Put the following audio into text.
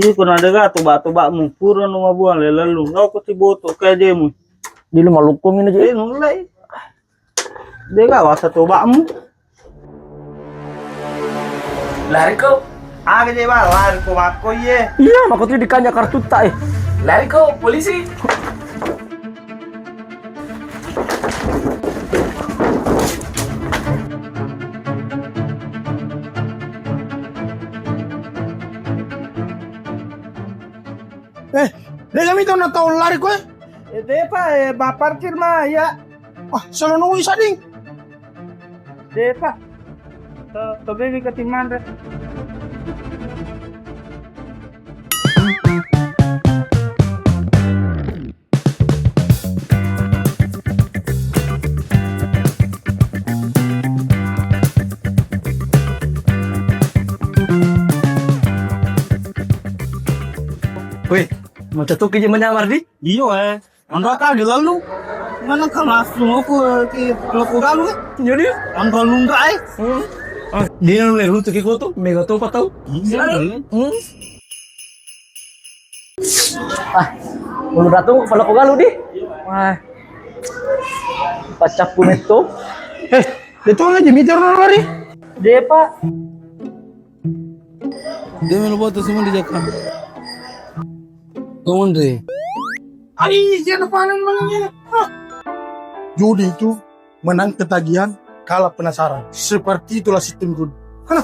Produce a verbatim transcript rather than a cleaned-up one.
Iko na dega toba-tobamu, pura no mabuang le lalu. Lo ko si boto ke demu. Di lu malukku mina je. Eh, nulai. Dega wasa tobamu. Lari ko. Aga je ba, lari ko makko iye. Iya, makko tu dikanja kartutta eh. Lari ko polisi. Eh, de' kami tau na tau lari koe. Eh, de' pa, eh, ma parkir ma, iya. Wah, salo nunggu isa ding. De' pa. To, to begi ke timandre. Weh, macam tu kerja menyamar di? Iyo eh. Anro ka di lalu. Mana ka langsung aku ke pelaku galu eh. Jadi? Anro nunda eh. Hmm. Ah, dia yang leru tu kiko tu, mega tu apa tahu? Iya. Hmm. Ah, ulu ratu pala ko galu di. Wah. Pacappu metto. Eh, itu aja mijar lari. De' pa. Dia melo foto semua di Jakarta. Kamu deh. Ai, siapa panen malam ini? Hah. Judi itu menang ketagihan, kalah penasaran. Seperti itulah sistem judi. Hah.